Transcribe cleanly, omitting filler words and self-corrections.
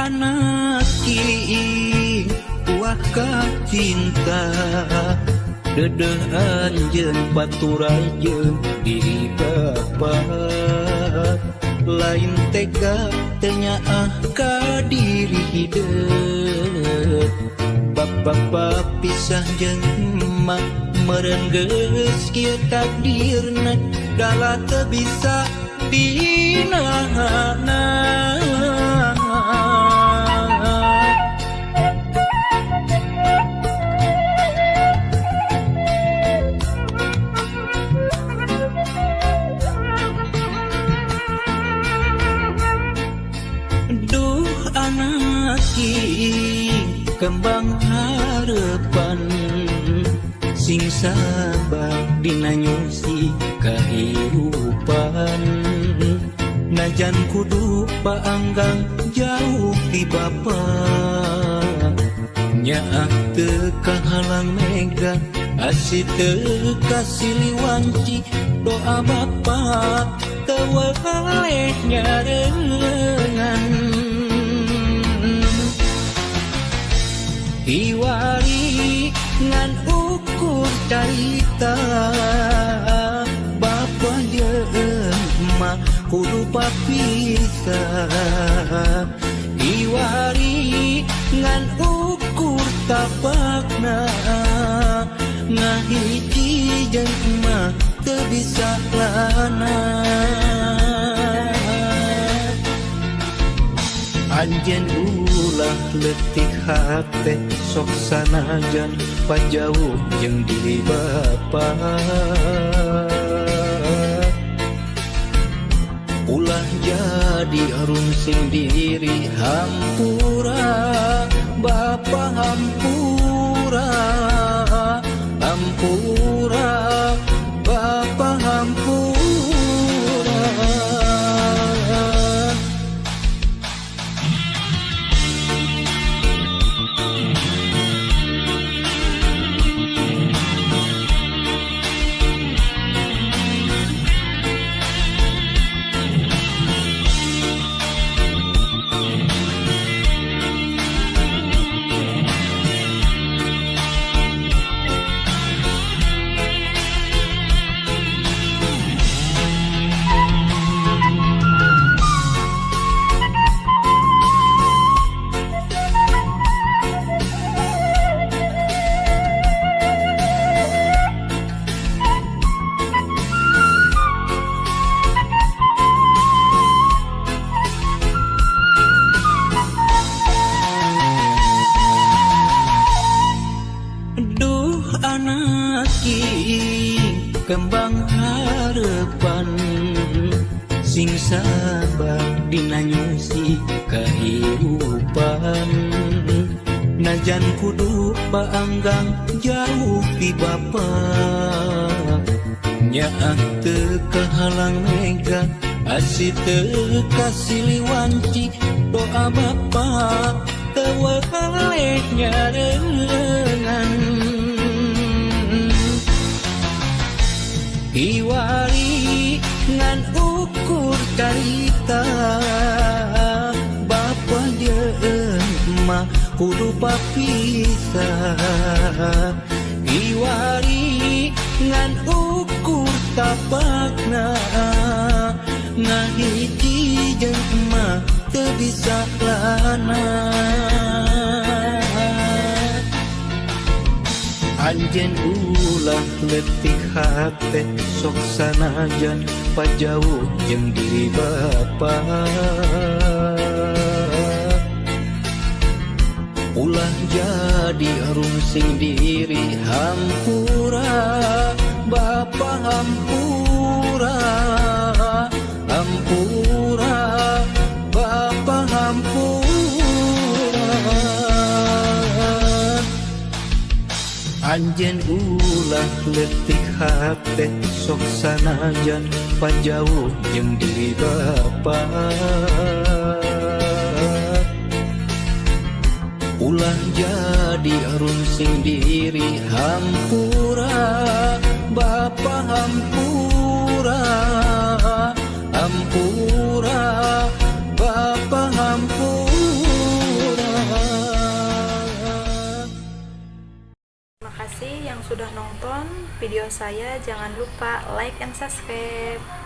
anak kiing buah ka cinta dedeh anjeun baturan jeung diri bapa lain tega teu nyaah ka diri hideut bapa pisah jeung emak meureun geus kieu takdirna dala teu bisa dinahana. Duh anak kembang harapan sing sabar dina nyusi kahirupan najan kudu paanggang jauh ti bapa nyaah teu kahalang mega asih teu kasiliwanci doa bapa teu weleh nyarengan. Iwari ngan ukur carita bapa jeung emak kudu papisah iwari ngan ukur tapakna ngahiji jeung emak teu bisa lana. Anjeun ulah leutik hate sok sanajan pajauh jeung diri bapa ulah jadi rungsing diri hampura bapa hampura hampura bapa hampura. Kembang harapan sing sabar dina nyusi kahirupan najan kudu paanggang jauh ti bapa nyaah teu kahalang mega asih teu kasiliwanci doa bapa teu weleh nyarengan. Iwari ngan ukur carita bapa jeung emak kudu papisah iwari ngan ukur tapakna ngahiji jeung emak teu bisa lana. Anjeun ulah leutik hate sok sanajan pajauh jeung diri bapa ulah jadi rungsing diri hampura bapa hampura hampura bapa hampura. Anjeun ulah leutik hate sok sanajan pajauh jeung diri bapa ulah jadi rungsing diri hampura bapa hampura hampura bapa hampura. Terima kasih yang sudah nonton video saya. Jangan lupa like and subscribe.